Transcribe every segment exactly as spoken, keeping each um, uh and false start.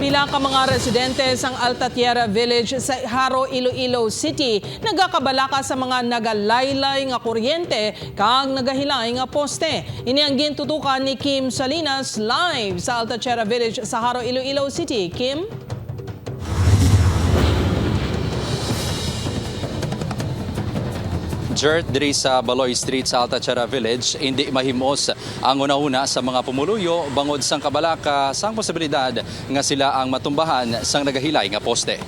Pila ka mga residente sang Alta Tierra Village sa Jaro, Iloilo City nagakabalaka sa mga nagalaylay nga kuryente kag nagahilay nga poste. Ini ang gintutukan ni Kim Salinas live sa Alta Tierra Village sa Jaro, Iloilo City. Kim? Jert, diri sa Baloy Street sa Alta Tierra Village, indi mahimos ang hunahuna sa mga pumuluyo bangod sang kabalaka sang posibilidad nga sila ang matumbahan sang nagahilay nga poste.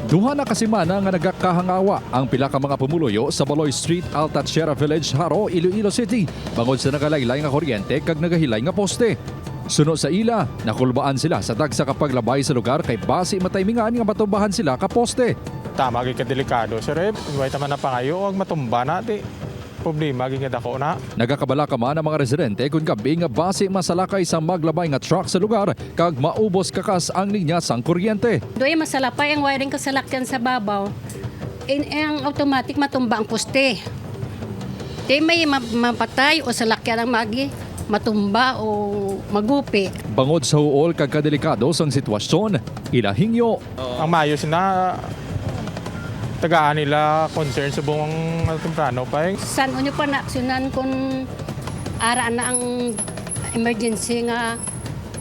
Duha na ka semana nga nagakahangawa ang pila ka mga pumuluyo sa Baloy Street, Alta Tierra Village, Jaro, Iloilo City, bangod sa nagalaylay nga kuryente kag nagahilay nga poste. Suno sa ila, nakulbaan sila sa dagsa ka paglabay sa lugar kay basi mataymingan nga matumbahan sila ka poste. Tama gid ka delikado, sir, eh. Way ta man napangayo, wag matumba na, ti problema gid nga dako na. Nagakabalaka man ang mga residente kon gab-i nga basi masalakay sang maglabay nga truck sa lugar kag maubos kakas ang linya sang kuryente. Doy, masalapay ang wiring ka salakyan sa babaw. In, ang automatic matumba ang poste. Di may ma-, mapatay o salakyan ang magi, matumba o magupi. Bangod sa huol kag kadelikado sang sitwasyon, ila hingyo. Ang maayo sina tagaan nila concern subong nga temprano pa, eh. San-o nyo pa naaksyonan kung ara na ang emergency nga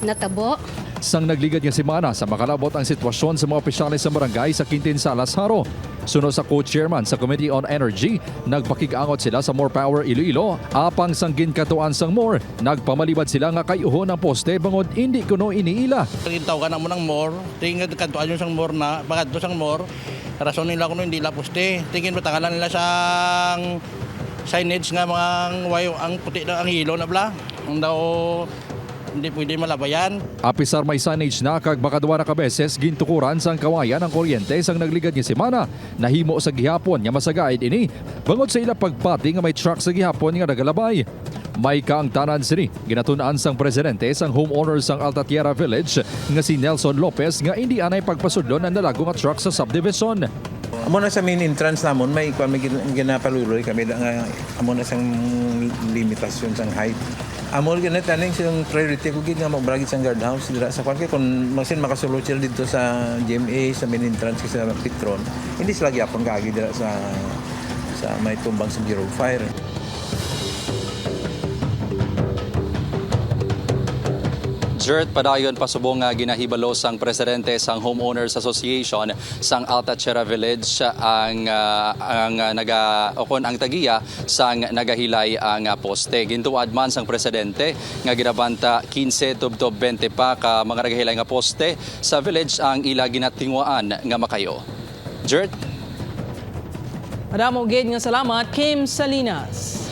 natabo? Sang nagligad nga semana, sa makalabot ang sitwasyon sa mga opisyales sa barangay sa Quintin Salas, Jaro. Suno sa co-chairman sa Committee on Energy, nagpakig-angot sila sa MORE Power Iloilo, apang sang ginkadtuan sang MORE, nagpamalibad sila nga kay-uhon ang poste bangod indi kuno ini ila. Gintawgan namo ng MORE, tingad kadtuan yung sang MORE na, pagkadto sang MORE, rason nila kuno hindi la poste. Tingin matangalan nila sang signage nga mga way, ang puti na ang hilo na bla. Ang daw hindi pwede malabayan. Apisar may signage na kag makaduwa na ka beses gintukuran sang kawayan ang kuryente sang nagligad nga semana, nahimo sa gihapon nga masagaid ini bangod sa ila pagpati nga may truck sa gihapon nga nagalabay. May kaangtanan sini ginatun-an sang presidente sang homeowners sang Alta Tierra Village nga si Nelson Lopez nga indi anay pagpasudlon ang nalago nga truck sa subdivision. Amo na sa main entrance namon, may kwan, may gin-, ginapaluloy kami da nga amo na sang limitasyon sang height. Amo gani taning siyang priority ko gid nga magbaragid sang guardhouse dira sa kwan, kay kung masin makasulod sila didto sa G M A, sa main entrance kay sa Petron, hindi sila gyapon kaagi dira sa, sa may tumbang sa Bureau of Fire. Jert, padayon pasubong nga ginahibalo sang presidente sang Homeowners Association sang Alta Tierra Village ang, ah, ang, ah, naga-, o kon ang tagiya sang nagahilay ang, ah, poste. Gintuwad man sang presidente nga ginabanta quince tubtob twenty pa ka mga nagahilay nga poste sa village ang ila ginatinguhaan nga makayo. Jert? Madamo gid nga salamat, Kim Salinas.